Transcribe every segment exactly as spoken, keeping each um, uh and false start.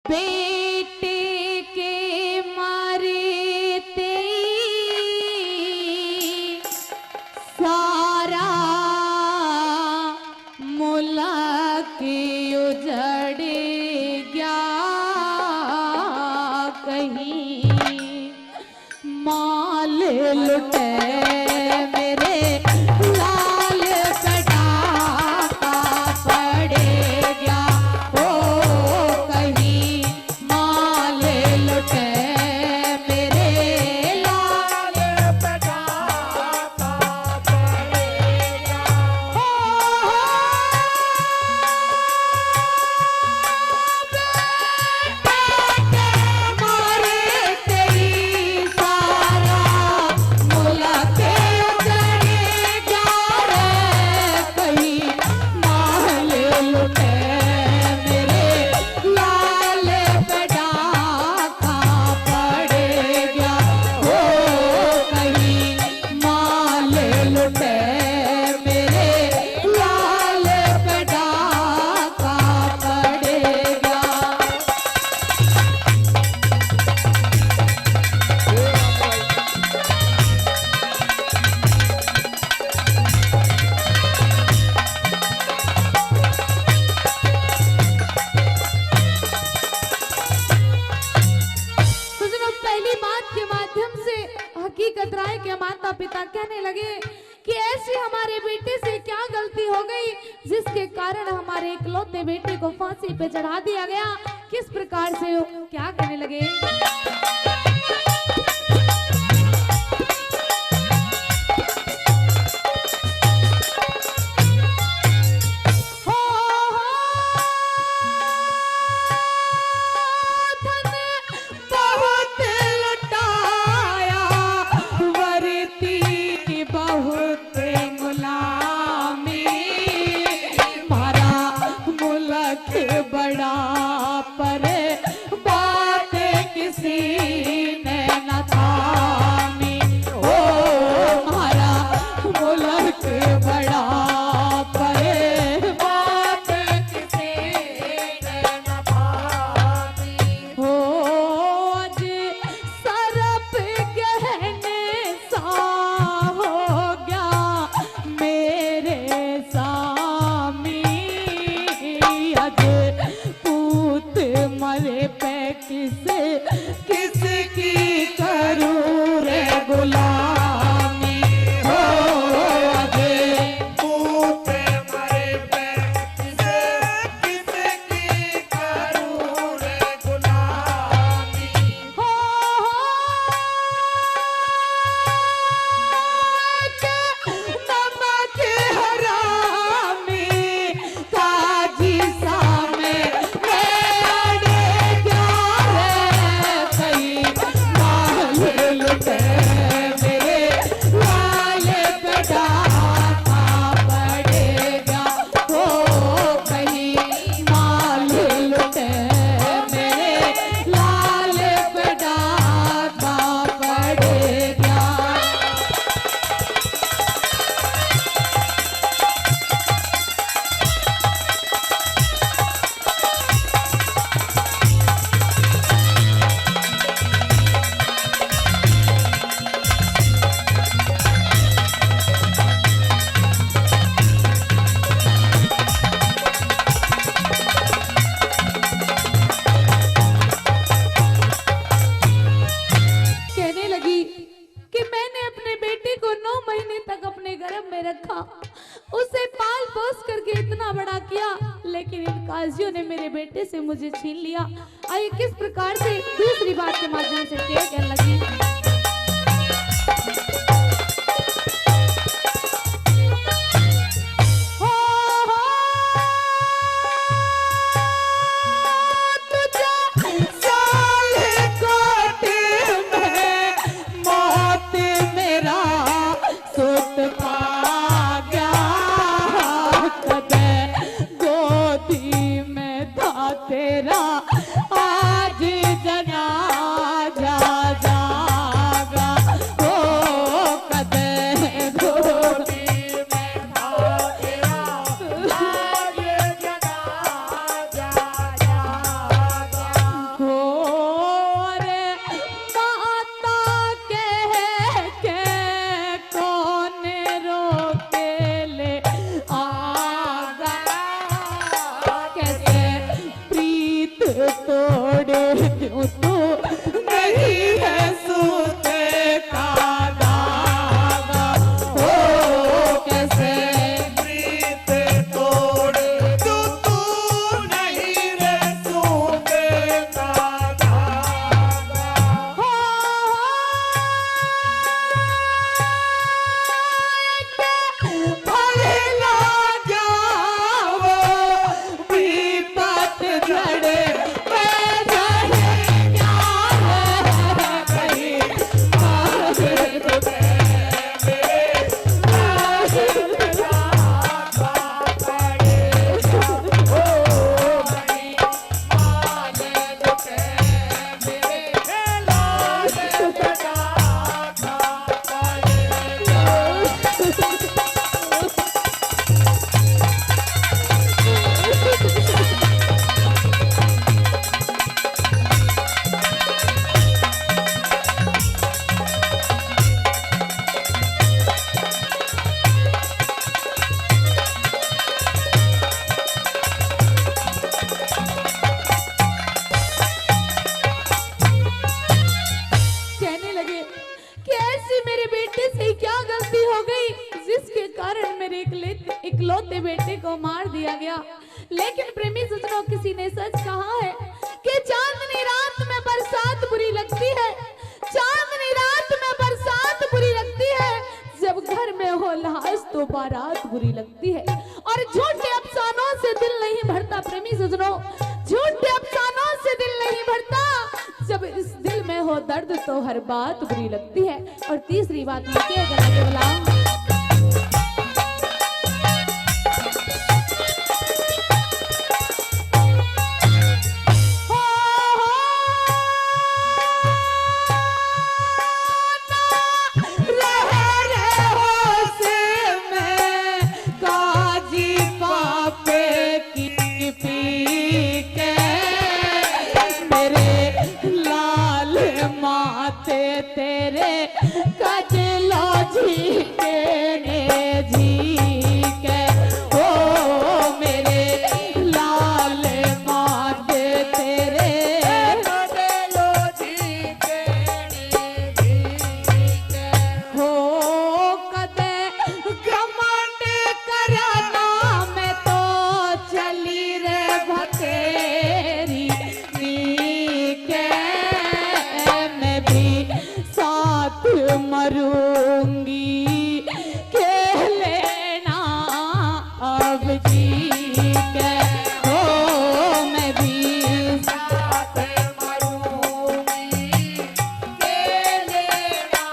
बेटे के मारे ते ही सारा मुल्क उजड़ गया। कहीं माल लुटे मेरे लाल पे डाका पड़ गया। ओ कहीं माल लुटे मेरे लाल पे डाका पड़ गया। ओ सज्जनों, पहली बात के माध्यम से हकीकत राय के माता पिता कहने लगे कि ऐसी हमारे बेटे से क्या गलती हो गई जिसके कारण हमारे इकलौते बेटे को फांसी पे चढ़ा दिया गया। किस प्रकार से हो, क्या कहने लगे? हो, हो, धन बहुत लुटाया, वरती बहुत गुलामी। म्हारा मुल्क बड़ा पर बात किसी ने न थामी। ओ म्हारा मुल्क बड़ा पर बात किसी ने न थामी। हो आज सरप गहने सा हो गया मेरे सामी। आज पूत मरे पे किस, किसकी करूँ रे गुलामी। हो आज पूत मरे पे किस, किसकी करूँ रे गुलामी। हो, हो, के नमक हरामी, काजी सामे में अड़े जा रे। कहीं माल लुटे मेरे लाल पे डाका पड़ेगा। ओ कहीं माल लुटे मेरे लाल पे डाका पड़ेगा। कहने लगी कि मैंने अपने बेटे को नौ महीने तक अपने गर्भ में रखा, उसे पाल पोस करके इतना बड़ा किया, लेकिन इन काजियों ने मेरे बेटे से मुझे छीन लिया। आइए, किस प्रकार से दूसरी बात के माध्यम से शेर कहने लगी। हो, हो, तुझे साल कोट में मौत मेरा सुत पा गया। कदे गोदी में था तेरा, आज जनाजा जा तोड़ दूं, तू नहीं है सूत का धागा। हो कैसे प्रीत तोड़ दूं, तू नहीं रे सूत का धागा। हो, हो, भले ना जाओ विपत झड़ में झड़ क्या है कहीं। कहने लगे कि ऐसी मेरे बेटे से क्या गलती हो गई, जिसके कारण मेरे इकले-, इकलौते बेटे को मार दिया गया। लेकिन प्रेमी सज्जनों, किसी ने सच कहा है कि चांदनी रात में बरसात बुरी लगती है, चांदनी रात में बरसात बुरी लगती है, जब घर में हो लाश तो बारात बुरी लगती है। और झूठे अफसानों से दिल नहीं भरता प्रेमी सज्जनों, झूठे अफसानों से दिल नहीं भरता। जब इस दिल में हो दर्द तो हर बात बुरी लगती है। और तीसरी बात मैं क्या कहना चाहूँ? हो, हो, ना रह रे होश में काजी पापे की पी के मेरे लाल माथे तेरे कजलो जी के ने जी के। ओ मेरे लाल माथे तेरे कजलो जी के ने जी के। हो कदे घमंड कराना मैं तो चली रे भतेरी नी के, मैं भी साथ मरूंगी के लेना अब जी के। हो मैं भी साथ मरूंगी के लेना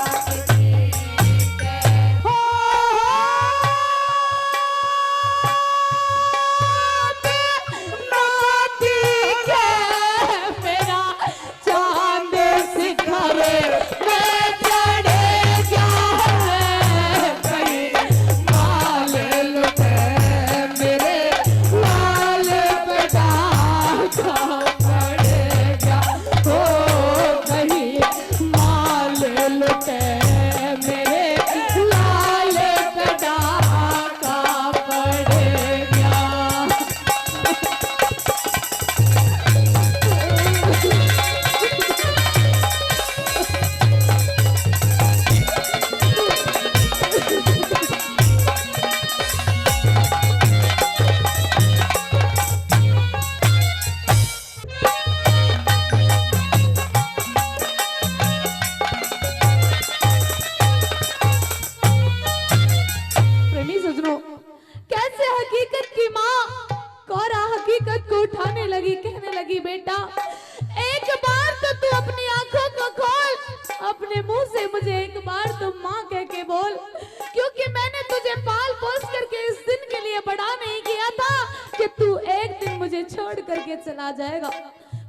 अब जी के। हो, हो, ना जी के मेरा चांद सिखर में चढ़ गया है, कहीं माल लुटे मेरे लाल बेटा का पड़ गया। हो कहीं माल लुटे मेरे लाल बेटा का पड़ गया। प्रेमी सज्जनों, कैसे हकीकत की माँ कोरा हकीकत को उठाने लगी, कहने लगी, "बेटा, एक बार तो तू अपनी आंखों को खोल, अपने मुंह से मुझे एक बार तो माँ कह के बोल, क्योंकि मैंने तुझे पाल पोस करके इस दिन के लिए बड़ा नहीं किया था कि तू एक दिन मुझे छोड़ करके चला जाएगा।"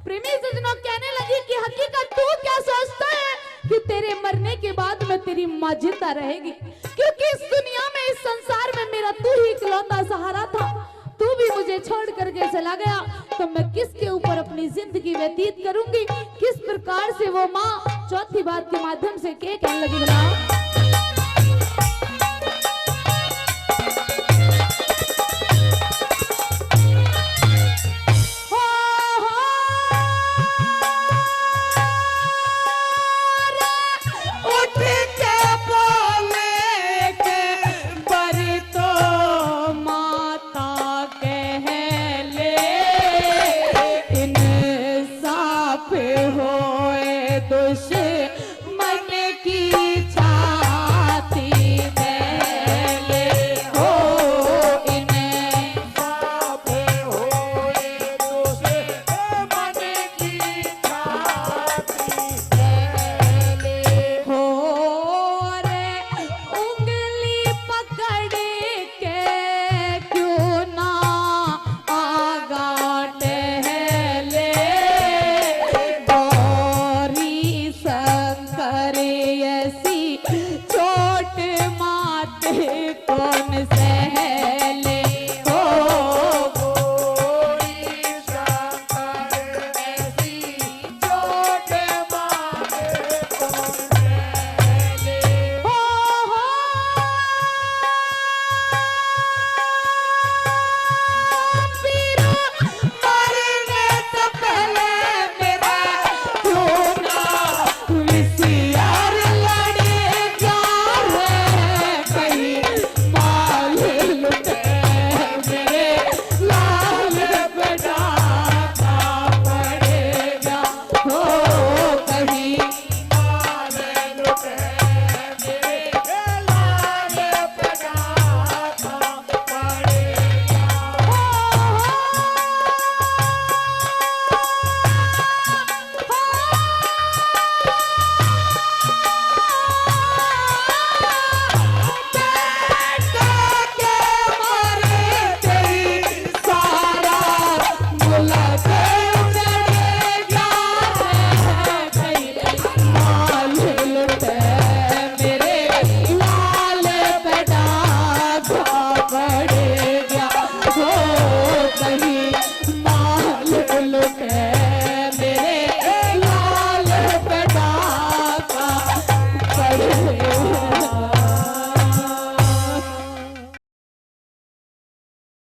प्रेमी सज्जनों, कहने लगी कि हकीकत तू क्या सोचता है कि तेरे मरने के बाद में तेरी माँ जिंदा रहेगी, क्योंकि इस दुनिया में, इस संसार में मेरा तू ही इकलौता सहारा था। तू भी मुझे छोड़ करके चला गया तो मैं किसके ऊपर अपनी जिंदगी व्यतीत करूंगी? किस प्रकार से वो माँ, चौथी बात के माध्यम से के कहने लगी भला? हो